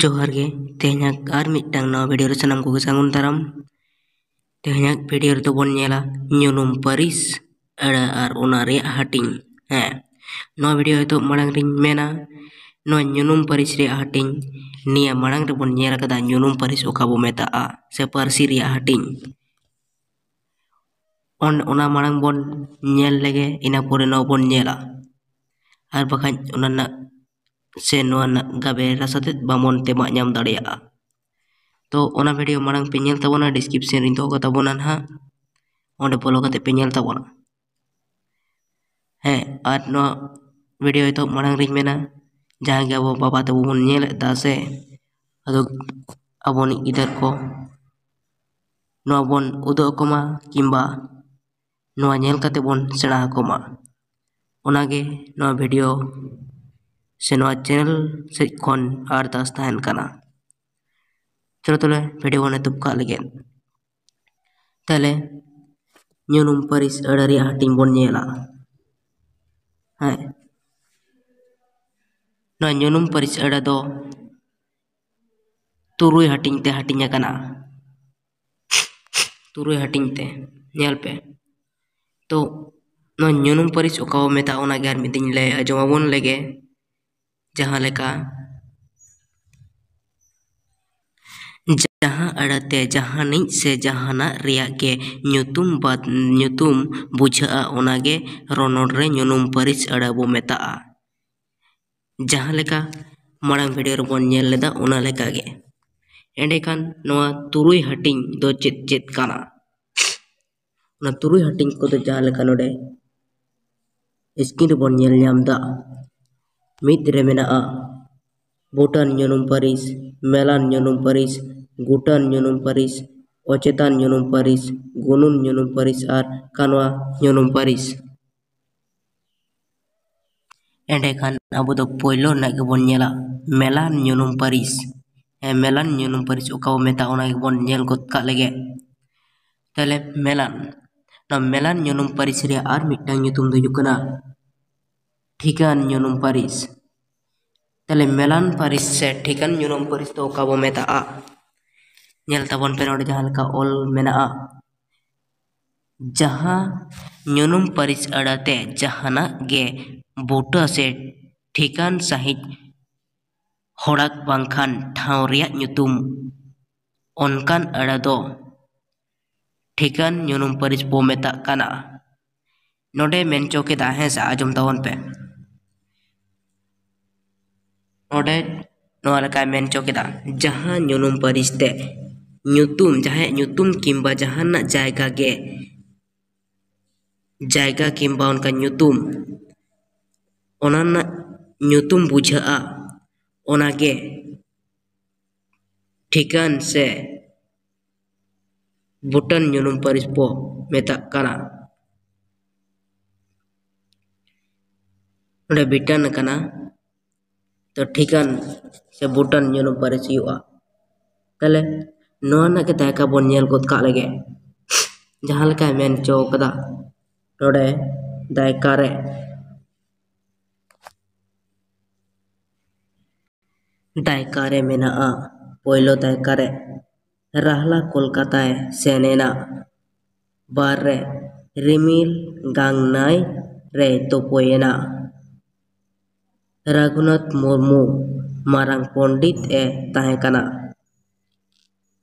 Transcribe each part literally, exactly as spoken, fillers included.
ᱡᱚᱦᱟᱨ ᱜᱮ᱾ ᱛᱮᱦᱮᱧᱟᱜ ᱟᱨ ᱢᱤᱫᱴᱟᱝ ᱱᱟᱣᱟ ᱵᱷᱤᱰᱤᱭᱳ ᱨᱮ ᱥᱟᱱᱟᱢ ᱠᱚᱜᱮ ᱥᱟᱹᱜᱩᱱ ᱫᱟᱨᱟᱢ᱾ ᱛᱮᱦᱮᱧᱟᱜ ᱵᱷᱤᱰᱤᱭᱳ ᱨᱮᱫᱚ ᱵᱚᱱ ᱧᱮᱞᱟ ᱧᱩᱱᱩᱢ ᱯᱟᱹᱨᱤᱥ ᱟᱹᱲᱟᱹ ᱟᱨ ᱚᱱᱟ ᱨᱮᱭᱟᱜ ᱦᱟᱹᱴᱤᱧ᱾ ᱦᱮᱸ, ᱱᱚᱣᱟ ᱵᱷᱤᱰᱤᱭᱳ ᱮᱛᱚᱦᱚᱵ ᱢᱟᱲᱟᱝ ᱨᱤᱧ ᱢᱮᱱᱟ, ᱱᱚᱣᱟ ᱧᱩᱱᱩᱢ ᱯᱟᱹᱨᱤᱥ ᱨᱮᱭᱟᱜ ᱦᱟᱹᱴᱤᱧ, ᱱᱤᱭᱟᱹ ᱢᱟᱲᱟᱝ ᱨᱮᱵᱚᱱ ᱧᱮᱞ ᱟᱠᱟᱫᱟ ᱧᱩᱱᱩᱢ ᱯᱟᱹᱨᱤᱥ ᱚᱠᱟ ᱵᱚ ᱢᱮᱛᱟᱜᱼᱟ, ᱥᱮ ᱯᱟᱹᱨᱥᱤ ᱨᱮᱭᱟᱜ ᱦᱟᱹᱴᱤᱧ᱾ ᱚᱱ-, ᱚᱱᱟ ᱢᱟᱲᱟᱝ ᱵᱚᱱ ᱧᱮᱞ ᱞᱮᱜᱮ, ᱤᱱᱟᱹ ᱯᱚᱨᱮ ᱱᱚᱣᱟ ᱵᱚᱱ ᱧᱮᱞᱟ᱾ ᱟᱨ ᱵᱟᱠᱷᱟᱡ ᱚᱱᱟ ᱨᱮᱱᱟᱜ ᱥᱮ ᱱᱚᱣᱟ ᱨᱮᱱᱟᱜ ᱜᱟᱵᱮ ᱨᱟᱥᱟ ᱛᱮᱫ ᱵᱟᱵᱚᱱ ᱛᱮᱵᱟᱜ ᱧᱟᱢ ᱫᱟᱲᱮᱭᱟᱜᱼᱟ᱾ ᱛᱚ, ᱚᱱᱟ ᱵᱷᱤᱰᱤᱭᱳ ᱢᱟᱲᱟᱝ ᱯᱮ ᱧᱮᱞ ᱛᱟᱵᱚᱱᱟ, ᱰᱤᱥᱠᱨᱤᱯᱥᱚᱱ ᱨᱤᱧ ᱫᱚᱦᱚ ᱠᱟᱛᱟ ᱵᱚᱱᱟ ᱱᱟᱦᱟᱜ, ᱚᱸᱰᱮ ᱵᱚᱞᱚ ᱠᱟᱛᱮ ᱯᱮ ᱧᱮᱞ ᱛᱟᱵᱚᱱᱟ᱾ ᱦᱮᱸ, ᱟᱨ ᱱᱚᱣᱟ ᱵᱷᱤᱰᱤᱭᱳ ᱮᱛᱚᱦᱚᱵ ᱢᱟᱲᱟᱝ ᱨᱤᱧ ᱢᱮᱱᱟ, ᱡᱟᱦᱟᱸ ᱜᱮ ᱟᱵᱚ ᱵᱟᱵᱟ ᱛᱟᱵᱚ ᱵᱚᱱ ᱧᱮᱞᱮᱫ ᱫᱟ ᱥᱮ, ᱟᱫᱚ ᱟᱵᱚᱱᱤᱡ ᱜᱤᱫᱟᱹᱨ ᱠᱚ ᱱᱚᱣᱟ ᱵᱚᱱ ᱩᱫᱩᱜ ᱟᱠᱚ ᱢᱟ, ᱠᱤᱝᱵᱟ ᱱᱚᱣᱟ ᱧᱮᱞ ᱠᱟᱛᱮ ᱵᱚᱱ ᱥᱮᱬᱟ ᱟᱠᱚ ᱢᱟ᱾ ᱚᱱᱟᱜᱮ ᱱᱚᱣᱟ ᱵᱷᱤᱰᱤᱭᱳ ᱥᱮ ᱱᱚᱣᱟ ᱪᱮᱱᱮᱞ ᱥᱮᱫ ᱠᱷᱚᱱ ᱟᱨᱫᱟᱥ ᱛᱟᱦᱮᱱ ᱠᱟᱱᱟ᱾ ᱪᱚᱞᱚ ᱛᱚᱵᱮ ᱵᱷᱤᱰᱤᱭᱳ ᱵᱚᱱ ᱮᱛᱚᱦᱚᱵ ᱠᱟᱜ ᱞᱮᱜᱮ᱾ ᱛᱟᱦᱞᱮ ᱧᱩᱱᱩᱢ ᱯᱟᱹᱨᱤᱥ ᱟᱹᱲᱟᱹ ᱨᱮᱭᱟᱜ ᱦᱟᱹᱴᱤᱧ ᱵᱚᱱ ᱧᱮᱞᱟ᱾ ᱦᱮᱸ, ᱱᱚᱣᱟ ᱧᱩᱱᱩᱢ ᱯᱟᱹᱨᱤᱥ ᱟᱹᱲᱟᱹ ᱫᱚ ᱛᱩᱨᱩᱭ ᱦᱟᱹᱴᱤᱧ ᱛᱮ ᱦᱟᱹᱴᱤᱧ ᱟᱠᱟᱱᱟ᱾ ᱛᱩᱨᱩᱭ ᱦᱟᱹᱴᱤᱧ ᱛᱮ, ᱧᱮᱞ ᱯᱮ᱾ ᱛᱚ, ᱱᱚᱣᱟ ᱧᱩᱱᱩᱢ ᱯᱟᱹᱨᱤᱥ ᱚᱠᱟ ᱵᱚ ᱢᱮᱛᱟᱜᱼᱟ, ᱚᱱᱟᱜᱮ ᱟᱨ ᱢᱤᱫ ᱫᱤᱱ ᱞᱟᱹᱭ ᱟᱸᱡᱚᱢ ᱟᱵᱚᱱ ᱞᱮᱜᱮ᱾ ᱡᱟᱦᱟᱸ ᱞᱮᱠᱟ, ᱡᱟᱦᱟᱸ ᱟᱹᱲᱟᱹᱛᱮ ᱡᱟᱦᱟᱱᱤᱡ ᱥᱮ ᱡᱟᱦᱟᱱᱟᱜ ᱨᱮᱭᱟᱜ ᱜᱮ ᱧᱩᱛᱩᱢ ᱵᱟᱫ-, ᱧᱩᱛᱩᱢ ᱵᱩᱡᱷᱟᱹᱜᱼᱟ, ᱚᱱᱟᱜᱮ ᱨᱚᱱᱚᱲ ᱨᱮ ᱧᱩᱱᱩᱢ ᱯᱟᱹᱨᱤᱥ ᱟᱹᱲᱟᱹ ᱵᱚ ᱢᱮᱛᱟᱜᱼᱟ᱾ ᱡᱟᱦᱟᱸ ᱞᱮᱠᱟ ᱢᱟᱲᱟᱝ ᱵᱷᱤᱰᱤᱭᱳ ᱨᱮᱵᱚᱱ ᱧᱮᱞ ᱞᱮᱫᱟ, ᱚᱱᱟ ᱞᱮᱠᱟᱜᱮ᱾ ᱮᱸᱰᱮᱠᱷᱟᱱ ᱱᱚᱣᱟ ᱛᱩᱨᱩᱭ ᱦᱟᱹᱴᱤᱧ ᱫᱚ ᱪᱮᱫ ᱪᱮᱫ ᱠᱟᱱᱟ? ᱚᱱᱟ ᱛᱩᱨᱩᱭ ᱦᱟᱹᱴᱤᱧ ᱠᱚᱫᱚ ᱡᱟᱦᱟᱸ ᱞᱮᱠᱟ ᱱᱚᱰᱮ screen ᱨᱮᱵᱚᱱ ᱧᱮᱞ ᱧᱟᱢ ᱮᱫᱟ, ᱢᱤᱫ ᱨᱮ ᱢᱮᱱᱟᱜᱼᱟ ᱵᱩᱴᱟᱹᱱ ᱧᱩᱱᱩᱢ ᱯᱟᱹᱨᱤᱥ, ᱢᱮᱞᱟᱱ ᱧᱩᱱᱩᱢ ᱯᱟᱹᱨᱤᱥ, ᱜᱩᱴᱟᱹᱱ ᱧᱩᱱᱩᱢ ᱯᱟᱹᱨᱤᱥ, ᱚᱪᱮᱛᱟᱱ ᱧᱩᱱᱩᱢ ᱯᱟᱹᱨᱤᱥ, ᱜᱩᱱᱩᱱ ᱧᱩᱱᱩᱢ ᱯᱟᱹᱨᱤᱥ ᱟᱨ ᱠᱟᱱᱣᱟ ᱧᱩᱱᱩᱢ ᱯᱟᱹᱨᱤᱥ᱾ ᱮᱸᱰᱮᱠᱷᱟᱱ ᱟᱵᱚ ᱫᱚ ᱯᱳᱭᱞᱳ ᱨᱮᱱᱟᱜ ᱜᱮᱵᱚᱱ ᱧᱮᱞᱟ ᱢᱮᱞᱟᱱ ᱧᱩᱱᱩᱢ ᱯᱟᱹᱨᱤᱥ᱾ ᱦᱮᱸ, ᱢᱮᱞᱟᱱ ᱧᱩᱱᱩᱢ ᱯᱟᱹᱨᱤᱥ ᱚᱠᱟ ᱵᱚ ᱢᱮᱛᱟᱜᱼᱟ, ᱚᱱᱟ ᱜᱮᱵᱚᱱ ᱧᱮᱞ ᱜᱚᱫ ᱠᱟᱜ ᱞᱮᱜᱮ᱾ ᱛᱟᱦᱞᱮ ᱢᱮᱞᱟᱱ, ᱱᱚᱣᱟ ᱢᱮᱞᱟᱱ ᱧᱩᱱᱩᱢ ᱯᱟᱹᱨᱤᱥ ᱨᱮᱭᱟᱜ ᱟᱨ ᱢᱤᱫᱴᱟᱝ ᱧᱩᱛᱩᱢ ᱫᱚ ᱦᱩᱭᱩᱜ ᱠᱟᱱᱟ ᱴᱷᱤᱠᱟᱹᱱ ᱧᱩᱱᱩᱢ ᱯᱟᱹᱨᱤᱥ᱾ ᱛᱟᱦᱞᱮ ᱢᱮᱞᱟᱱ ᱯᱟᱹᱨᱤᱥ ᱥᱮ ᱴᱷᱤᱠᱟᱹᱱ ᱧᱩᱱᱩᱢ ᱯᱟᱹᱨᱤᱥ ᱫᱚ ᱚᱠᱟ ᱵᱚ ᱢᱮᱛᱟᱜᱼᱟ? ᱧᱮᱞ ᱛᱟᱵᱚᱱ ᱯᱮ, ᱱᱚᱰᱮ ᱡᱟᱦᱟᱸ ᱞᱮᱠᱟ ᱚᱞ ᱢᱮᱱᱟᱜᱼᱟ, ᱡᱟᱦᱟᱸ ᱧᱩᱱᱩᱢ ᱯᱟᱹᱨᱤᱥ ᱟᱹᱲᱟᱹᱛᱮ ᱡᱟᱦᱟᱱᱟᱜ ᱜᱮ ᱵᱩᱴᱟᱹ ᱥᱮ ᱴᱷᱤᱠᱟᱹᱱ ᱥᱟᱺᱦᱤᱡ ᱦᱚᱲᱟᱜ ᱵᱟᱝᱠᱷᱟᱱ ᱴᱷᱟᱶ ᱨᱮᱭᱟᱜ ᱧᱩᱛᱩᱢ, ᱚᱱᱠᱟᱱ ᱟᱹᱲᱟᱹ ᱫᱚ ᱴᱷᱤᱠᱟᱹᱱ ᱧᱩᱱᱩᱢ ᱯᱟᱹᱨᱤᱥ ᱵᱚ ᱢᱮᱛᱟᱜ ᱠᱟᱱᱟ᱾ ᱱᱚᱰᱮ ᱢᱮᱱ ᱪᱚ ᱠᱮᱫᱟ, ᱦᱮᱸ ᱥᱮ, ᱟᱸᱡᱚᱢ ᱛᱟᱵᱚᱱ ᱯᱮ᱾ ᱱᱚᱰᱮ ᱱᱚᱣᱟ ᱞᱮᱠᱟᱭ ᱢᱮᱱ ᱪᱚ ᱠᱮᱫᱟ, ᱡᱟᱦᱟᱸ ᱧᱩᱱᱩᱢ ᱯᱟᱹᱨᱤᱥ ᱛᱮ ᱧᱩᱛᱩᱢ, ᱡᱟᱦᱟᱸᱭᱟᱜ ᱧᱩᱛᱩᱢ ᱠᱤᱢᱵᱟ ᱡᱟᱦᱟᱱᱟᱜ ᱡᱟᱭᱜᱟ ᱜᱮ, ᱡᱟᱭᱜᱟ ᱠᱤᱢᱵᱟ ᱚᱱᱠᱟ ᱧᱩᱛᱩᱢ, ᱚᱱᱟ ᱨᱮᱱᱟᱜ ᱧᱩᱛᱩᱢ ᱵᱩᱡᱷᱟᱹᱜᱼᱟ, ᱚᱱᱟᱜᱮ ᱴᱷᱤᱠᱟᱹᱱ ᱥᱮ ᱵᱩᱴᱟᱹᱱ ᱧᱩᱱᱩᱢ ᱯᱟᱹᱨᱤᱥ ᱵᱚ ᱢᱮᱛᱟᱜ ᱠᱟᱱᱟ᱾ ᱱᱚᱰᱮ ᱵᱤᱴᱟᱹᱱ ᱠᱟᱱᱟ, ᱛᱚ ᱴᱷᱤᱠᱟᱹᱱ ᱥᱮ ᱵᱩᱴᱟᱹᱱ ᱧᱩᱱᱩᱢ ᱯᱟᱹᱨᱤᱥ ᱦᱩᱭᱩᱜᱼᱟ᱾ ᱛᱟᱦᱞᱮ ᱱᱚᱣᱟ ᱨᱮᱱᱟᱜ ᱜᱮ ᱫᱟᱭᱠᱟ ᱵᱚᱱ ᱧᱮᱞ ᱜᱚᱫ ᱠᱟᱜ ᱞᱮᱜᱮ, ᱡᱟᱦᱟᱸ ᱞᱮᱠᱟᱭ ᱢᱮᱱ ᱦᱚᱪᱚ ᱠᱟᱫᱟ ᱱᱚᱰᱮ ᱫᱟᱭᱠᱟ ᱨᱮ᱾ ᱫᱟᱭᱠᱟ ᱨᱮ ᱢᱮᱱᱟᱜᱼᱟ, ᱯᱳᱭᱞᱳ ᱫᱟᱭᱠᱟ ᱨᱮ ᱨᱟᱦᱞᱟ ᱠᱳᱞᱠᱟᱛᱟᱭ ᱥᱮᱱ ᱮᱱᱟ᱾ ᱵᱟᱨ ᱨᱮ ᱨᱤᱢᱤᱞ ᱜᱟᱝᱱᱟᱭ ᱨᱮᱭ ᱛᱳᱯᱳᱭᱮᱱᱟ᱾ ᱨᱟᱹᱜᱷᱩᱱᱟᱛᱷ ᱢᱩᱨᱢᱩ ᱢᱟᱨᱟᱝ ᱯᱚᱱᱰᱤᱛ ᱮ ᱛᱟᱦᱮᱸ ᱠᱟᱱᱟ᱾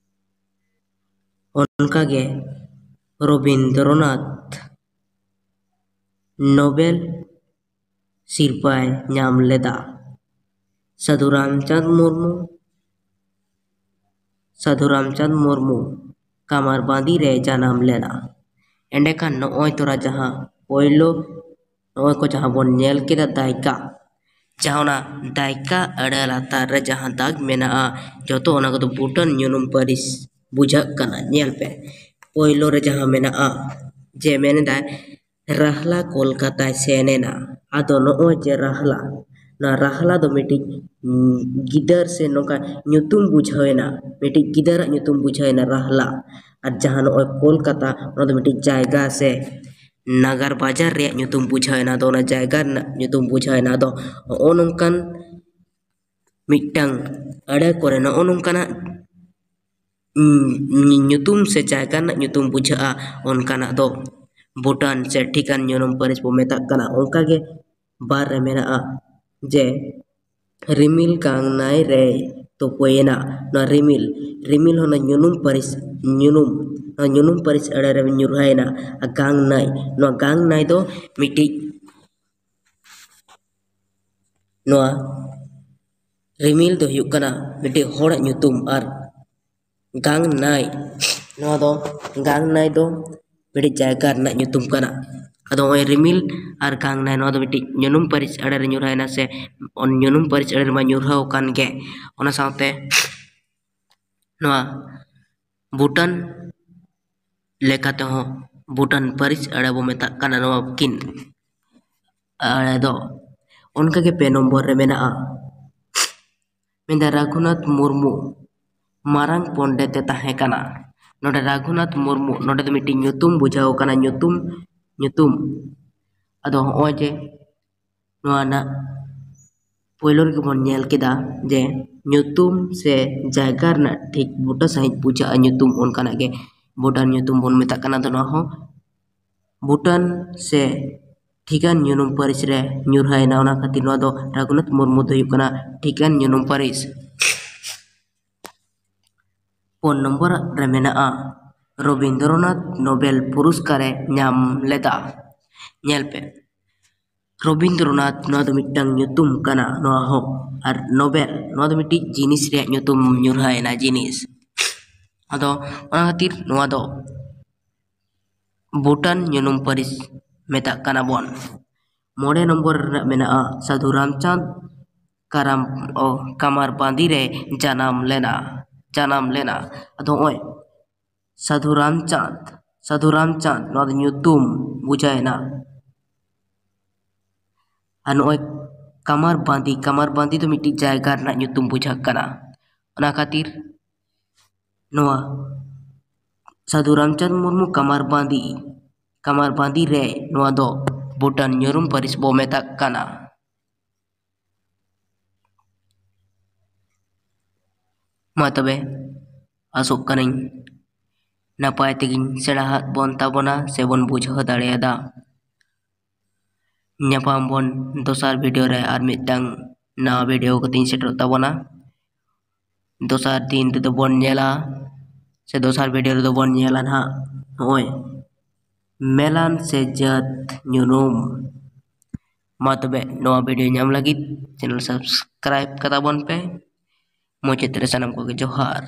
ᱚᱱᱠᱟᱜᱮ ᱨᱚᱵᱤᱱᱫᱨᱚᱱᱟᱛᱷ ᱱᱳᱵᱮᱞ ᱥᱤᱨᱯᱟᱹᱭ ᱧᱟᱢ ᱞᱮᱫᱟ᱾ ᱥᱟᱹᱫᱷᱩ ᱨᱟᱢᱪᱟᱸᱫᱽ ᱢᱩᱨᱢᱩ, ᱥᱟᱹᱫᱷᱩ ᱨᱟᱢᱪᱟᱸᱫᱽ ᱢᱩᱨᱢᱩ ᱠᱟᱢᱟᱨᱵᱟᱸᱫᱤ ᱨᱮ ᱡᱟᱱᱟᱢ ᱞᱮᱱᱟ᱾ ᱮᱸᱰᱮᱠᱷᱟᱱ ᱱᱚᱜᱼᱚᱭ ᱛᱚᱨᱟ ᱡᱟᱦᱟᱸ ᱯᱳᱭᱞᱳ, ᱱᱚᱜᱼᱚᱭ ᱠᱚ ᱡᱟᱦᱟᱸ ᱵᱚᱱ ᱧᱮᱞ ᱠᱮᱫᱟ ᱫᱟᱭᱠᱟ, ᱡᱟᱦᱟᱸ ᱚᱱᱟ ᱫᱟᱭᱠᱟ ᱟᱹᱲᱟᱹ ᱞᱟᱛᱟᱨ ᱨᱮ ᱡᱟᱦᱟᱸ ᱫᱟᱜᱽ ᱢᱮᱱᱟᱜᱼᱟ, ᱡᱚᱛᱚ ᱚᱱᱟ ᱠᱚᱫᱚ ᱵᱩᱴᱟᱹᱱ ᱧᱩᱱᱩᱢ ᱯᱟᱹᱨᱤᱥ ᱵᱩᱡᱷᱟᱹᱜ ᱠᱟᱱᱟ᱾ ᱧᱮᱞ ᱯᱮ, ᱯᱳᱭᱞᱳ ᱨᱮ ᱡᱟᱦᱟᱸ ᱢᱮᱱᱟᱜᱼᱟ, ᱡᱮ ᱢᱮᱱᱫᱟᱭ, ᱨᱟᱦᱞᱟ ᱠᱳᱞᱠᱟᱛᱟᱭ ᱥᱮᱱ ᱮᱱᱟ᱾ ᱟᱫᱚ ᱱᱚᱜᱼᱚᱭ ᱡᱮ ᱨᱟᱦᱞᱟ, ᱱᱚᱣᱟ ᱨᱟᱦᱞᱟ ᱫᱚ ᱢᱤᱫᱴᱤᱡ, ᱩᱸ, ᱜᱤᱫᱟᱹᱨ ᱥᱮ ᱱᱚᱝᱠᱟ ᱧᱩᱛᱩᱢ ᱵᱩᱡᱷᱟᱹᱣ ᱮᱱᱟ, ᱢᱤᱫᱴᱤᱡ ᱜᱤᱫᱟᱹᱨᱟᱜ ᱧᱩᱛᱩᱢ ᱵᱩᱡᱷᱟᱹᱣ ᱮᱱᱟ ᱨᱟᱦᱞᱟ᱾ ᱟᱨ ᱡᱟᱦᱟᱸ ᱱᱚᱜᱼᱚᱭ ᱠᱳᱞᱠᱟᱛᱟ, ᱚᱱᱟ ᱫᱚ ᱢᱤᱫᱴᱤᱡ ᱡᱟᱭᱜᱟ ᱥᱮ ᱱᱟᱜᱟᱨ ᱵᱟᱡᱟᱨ ᱨᱮᱭᱟᱜ ᱧᱩᱛᱩᱢ ᱵᱩᱡᱷᱟᱹᱣ ᱮᱱᱟ᱾ ᱟᱫᱚ ᱚᱱᱟ ᱡᱟᱭᱜᱟ ᱨᱮᱱᱟᱜ ᱧᱩᱛᱩᱢ ᱵᱩᱡᱷᱟᱹᱣ ᱮᱱᱟ᱾ ᱟᱫᱚ ᱦᱚᱸᱜᱼᱚ ᱱᱚᱝᱠᱟᱱ ᱢᱤᱫᱴᱟᱝ ᱟᱹᱲᱟᱹ ᱠᱚᱨᱮ ᱱᱚᱜᱼᱚ ᱱᱚᱝᱠᱟᱱᱟᱜ ᱧᱩᱛᱩᱢ ᱥᱮ ᱡᱟᱭᱜᱟ ᱨᱮᱱᱟᱜ ᱧᱩᱛᱩᱢ ᱵᱩᱡᱷᱟᱹᱜᱼᱟ, ᱚᱱᱠᱟᱱᱟᱜ ᱫᱚ ᱵᱷᱩᱴᱟᱱ ᱥᱮ ᱴᱷᱤᱠᱟᱹᱱ ᱧᱩᱱᱩᱢ ᱯᱟᱹᱨᱤᱥ ᱵᱚ ᱢᱮᱛᱟᱜ ᱠᱟᱱᱟ᱾ ᱚᱱᱠᱟᱜᱮ ᱵᱟᱨ ᱨᱮ ᱢᱮᱱᱟᱜᱼᱟ ᱡᱮ ᱨᱤᱢᱤᱞ ᱜᱟᱝ ᱱᱟᱭ ᱨᱮᱭ ᱛᱩᱯᱩᱭᱮᱱᱟ᱾ ᱱᱚᱣᱟ ᱨᱤᱢᱤᱞ, ᱨᱤᱢᱤᱞ ᱦᱚᱸ ᱚᱱᱟ ᱧᱩᱱᱩᱢ ᱯᱟᱹᱨᱤᱥ, ᱧᱩᱱᱩᱢ, ᱱᱚᱣᱟ ᱧᱩᱱᱩᱢ ᱯᱟᱹᱨᱤᱥ ᱟᱹᱲᱟᱹ ᱨᱮ ᱧᱩᱨᱦᱟᱭᱮᱱᱟ᱾ ᱟᱨ ᱜᱟᱝ ᱱᱟᱭ, ᱱᱚᱣᱟ ᱜᱟᱝ ᱱᱟᱭ ᱫᱚ ᱢᱤᱫᱴᱤᱡ, ᱱᱚᱣᱟ ᱨᱤᱢᱤᱞ ᱫᱚ ᱦᱩᱭᱩᱜ ᱠᱟᱱᱟ ᱢᱤᱫᱴᱤᱡ ᱦᱚᱲᱟᱜ ᱧᱩᱛᱩᱢ, ᱟᱨ ᱜᱟᱝ ᱱᱟᱭ, ᱱᱚᱣᱟ ᱫᱚ ᱜᱟᱝ ᱱᱟᱭ ᱫᱚ ᱢᱤᱫᱴᱤᱡ ᱡᱟᱭᱜᱟ ᱨᱮᱱᱟᱜ ᱧᱩᱛᱩᱢ ᱠᱟᱱᱟ᱾ ᱟᱫᱚ ᱱᱚᱜᱼᱚᱭ ᱨᱤᱢᱤᱞ ᱟᱨ ᱜᱟᱝ ᱱᱟᱭ, ᱱᱚᱣᱟ ᱫᱚ ᱢᱤᱫᱴᱤᱡ ᱧᱩᱱᱩᱢ ᱯᱟᱹᱨᱤᱥ ᱟᱹᱲᱟᱹ ᱨᱮ ᱧᱩᱨᱦᱟᱭᱮᱱᱟ, ᱥᱮ ᱧᱩᱱᱩᱢ ᱯᱟᱹᱨᱤᱥ ᱟᱹᱲᱟᱹ ᱨᱮᱢᱟ ᱧᱩᱨᱦᱟᱹᱣ ᱟᱠᱟᱱ ᱜᱮ᱾ ᱚᱱᱟ ᱥᱟᱶᱛᱮ ᱱᱚᱣᱟ ᱵᱷᱩᱴᱟᱱ ᱞᱮᱠᱟ ᱛᱮᱦᱚᱸ ᱵᱷᱩᱴᱟᱱ ᱯᱟᱹᱨᱤᱥ ᱟᱹᱲᱟᱹ ᱵᱚ ᱢᱮᱛᱟᱜ ᱠᱟᱱᱟ ᱱᱚᱣᱟ ᱠᱤᱱ ᱟᱹᱲᱟᱹ ᱫᱚ᱾ ᱚᱱᱠᱟᱜᱮ ᱯᱮ ᱱᱚᱢᱵᱚᱨ ᱨᱮ ᱢᱮᱱᱟᱜᱼᱟ, ᱢᱮᱱᱫᱟ ᱨᱟᱹᱜᱷᱩᱱᱟᱛᱷ ᱢᱩᱨᱢᱩ ᱢᱟᱨᱟᱝ ᱯᱚᱱᱰᱤᱛ ᱮ ᱛᱟᱦᱮᱸ ᱠᱟᱱᱟ᱾ ᱱᱚᱰᱮ ᱨᱟᱹᱜᱷᱩᱱᱟᱛᱷ ᱢᱩᱨᱢᱩ, ᱱᱚᱰᱮ ᱫᱚ ᱢᱤᱫᱴᱤᱡ ᱧᱩᱛᱩᱢ ᱵᱩᱡᱷᱟᱹᱣ ᱠᱟᱱᱟ, ᱧᱩᱛᱩᱢ, ᱧᱩᱛᱩᱢ᱾ ᱟᱫᱚ ᱦᱚᱸᱜᱼᱚᱭ ᱡᱮ ᱱᱚᱣᱟ ᱨᱮᱱᱟᱜ ᱯᱳᱭᱞᱳ ᱨᱮᱜᱮ ᱵᱚᱱ ᱧᱮᱞ ᱠᱮᱫᱟ ᱡᱮ ᱧᱩᱛᱩᱢ ᱥᱮ ᱡᱟᱭᱜᱟ ᱨᱮᱱᱟᱜ ᱴᱷᱤᱠ ᱵᱩᱴᱟᱹ ᱥᱟᱺᱦᱤᱡ ᱵᱩᱡᱷᱟᱹᱜᱼᱟ ᱧᱩᱛᱩᱢ, ᱚᱱᱠᱟᱱᱟᱜ ᱜᱮ ᱵᱷᱩᱴᱟᱱ ᱧᱩᱛᱩᱢ ᱵᱚᱱ ᱢᱮᱛᱟᱜ ᱠᱟᱱᱟ᱾ ᱟᱫᱚ ᱱᱚᱣᱟ ᱦᱚᱸ ᱵᱷᱩᱴᱟᱱ ᱥᱮ ᱴᱷᱤᱠᱟᱹᱱ ᱧᱩᱱᱩᱢ ᱯᱟᱹᱨᱤᱥ ᱨᱮ ᱧᱩᱨᱦᱟᱹᱭᱮᱱᱟ᱾ ᱚᱱᱟ ᱠᱷᱟᱹᱛᱤᱨ ᱱᱚᱣᱟ ᱫᱚ ᱨᱟᱹᱜᱷᱩᱱᱟᱛᱷ ᱢᱩᱨᱢᱩ ᱫᱚ ᱦᱩᱭᱩᱜ ᱠᱟᱱᱟ ᱴᱷᱤᱠᱟᱹᱱ ᱧᱩᱱᱩᱢ ᱯᱟᱹᱨᱤᱥ᱾ ᱯᱩᱱ ᱱᱚᱢᱵᱚᱨ ᱨᱮ ᱢᱮᱱᱟᱜᱼᱟ, ᱨᱚᱵᱤᱱᱫᱨᱚᱱᱟᱛᱷ ᱱᱳᱵᱮᱞ ᱯᱩᱨᱚᱥᱠᱟᱨᱮ ᱧᱟᱢ ᱞᱮᱫᱟ᱾ ᱧᱮᱞ ᱯᱮ, ᱨᱚᱵᱤᱱᱫᱨᱚᱱᱟᱛᱷ, ᱱᱚᱣᱟ ᱫᱚ ᱢᱤᱫᱴᱟᱝ ᱧᱩᱛᱩᱢ ᱠᱟᱱᱟ, ᱱᱚᱣᱟ ᱦᱚᱸ, ᱟᱨ ᱱᱳᱵᱮᱞ, ᱱᱚᱣᱟ ᱫᱚ ᱢᱤᱫᱴᱤᱡ ᱡᱤᱱᱤᱥ ᱨᱮᱭᱟᱜ ᱧᱩᱛᱩᱢ ᱧᱩᱨᱦᱟᱹᱭᱮᱱᱟ, ᱡᱤᱱᱤᱥ᱾ ᱟᱫᱚ ᱚᱱᱟ ᱠᱷᱟᱹᱛᱤᱨ ᱱᱚᱣᱟ ᱫᱚ ᱵᱷᱩᱴᱟᱱ ᱧᱩᱱᱩᱢ ᱯᱟᱹᱨᱤᱥ ᱢᱮᱛᱟᱜ ᱠᱟᱱᱟ ᱵᱚᱱ᱾ ᱢᱚᱬᱮ ᱱᱚᱢᱵᱚᱨ ᱨᱮᱱᱟᱜ ᱢᱮᱱᱟᱜᱼᱟ, ᱥᱟᱹᱫᱷᱩ ᱨᱟᱢᱪᱟᱸᱫᱽ ᱠᱟᱨᱟᱢ, ᱚ, ᱠᱟᱢᱟᱨ ᱵᱟᱸᱫᱤ ᱨᱮ ᱡᱟᱱᱟᱢ ᱞᱮᱱᱟ, ᱡᱟᱱᱟᱢ ᱞᱮᱱᱟ᱾ ᱟᱫᱚ ᱱᱚᱜᱼᱚᱭ ᱥᱟᱹᱫᱷᱩ ᱨᱟᱢᱪᱟᱸᱫᱽ, ᱥᱟᱹᱫᱷᱩ ᱨᱟᱢᱪᱟᱸᱫᱽ, ᱱᱚᱣᱟ ᱫᱚ ᱧᱩᱛᱩᱢ ᱵᱩᱡᱷᱟᱹᱣᱮᱱᱟ᱾ ᱟᱨ ᱱᱚᱜᱼᱚᱭ ᱠᱟᱢᱟᱨ ᱵᱟᱸᱫᱤ, ᱠᱟᱢᱟᱨ ᱵᱟᱸᱫᱤ ᱫᱚ ᱢᱤᱫᱴᱤᱡ ᱡᱟᱭᱜᱟ ᱨᱮᱱᱟᱜ ᱧᱩᱛᱩᱢ ᱵᱩᱡᱷᱟᱹᱜ ᱠᱟᱱᱟ᱾ ᱚᱱᱟ ᱠᱷᱟᱹᱛᱤᱨ ᱱᱚᱣᱟ ᱥᱟᱹᱫᱷᱩ ᱨᱟᱢᱪᱟᱸᱫᱽ ᱢᱩᱨᱢᱩ ᱠᱟᱢᱟᱨ ᱵᱟᱸᱫᱤ, ᱠᱟᱢᱟᱨ ᱵᱟᱸᱫᱤ ᱨᱮ ᱱᱚᱣᱟ ᱫᱚ ᱵᱷᱩᱴᱟᱱ ᱧᱩᱨᱩᱢ ᱯᱟᱹᱨᱤᱥ ᱵᱚ ᱢᱮᱛᱟᱜ ᱠᱟᱱᱟ᱾ ᱢᱟ ᱛᱚᱵᱮ, ᱟᱥᱚᱜ ᱠᱟᱹᱱᱟᱹᱧ ᱱᱟᱯᱟᱭ ᱛᱮᱜᱤᱧ ᱥᱮᱬᱟ ᱟᱫ ᱵᱚᱱ ᱛᱟᱵᱚᱱᱟ ᱥᱮᱵᱚᱱ ᱵᱩᱡᱷᱟᱹᱣ ᱫᱟᱲᱮᱭᱟᱫᱟ᱾ ᱧᱟᱯᱟᱢ ᱵᱚᱱ ᱫᱚᱥᱟᱨ ᱵᱷᱤᱰᱤᱭᱳ ᱨᱮ, ᱟᱨ ᱢᱤᱫᱴᱟᱝ ᱱᱟᱣᱟ ᱵᱷᱤᱰᱤᱭᱳ ᱠᱟᱛᱮᱧ ᱥᱮᱴᱮᱨᱚᱜ ᱛᱟᱵᱚᱱᱟ᱾ ᱫᱚᱥᱟᱨ ᱫᱤᱱ ᱨᱮᱫᱚ ᱵᱚᱱ ᱧᱮᱞᱟ, ᱥᱮ ᱫᱚᱥᱟᱨ ᱵᱷᱤᱰᱤᱭᱳ ᱨᱮᱫᱚ ᱵᱚᱱ ᱧᱮᱞᱟ ᱱᱟᱦᱟᱜ ᱱᱚᱜᱼᱚᱭ ᱢᱮᱞᱟᱱ ᱥᱮ ᱡᱟᱹᱛ ᱧᱩᱱᱩᱢ᱾ ᱢᱟ ᱛᱚᱵᱮ, ᱱᱚᱣᱟ ᱵᱷᱤᱰᱤᱭᱳ ᱧᱟᱢ ᱞᱟᱹᱜᱤᱫ ᱪᱮᱱᱮᱞ ᱥᱟᱵᱥᱠᱨᱟᱭᱤᱵ ᱠᱟᱛᱟ ᱵᱚᱱ ᱯᱮ᱾ ᱢᱩᱪᱟᱹᱫ ᱨᱮ ᱥᱟᱱᱟᱢ ᱠᱚᱜᱮ ᱡᱚᱦᱟᱨ᱾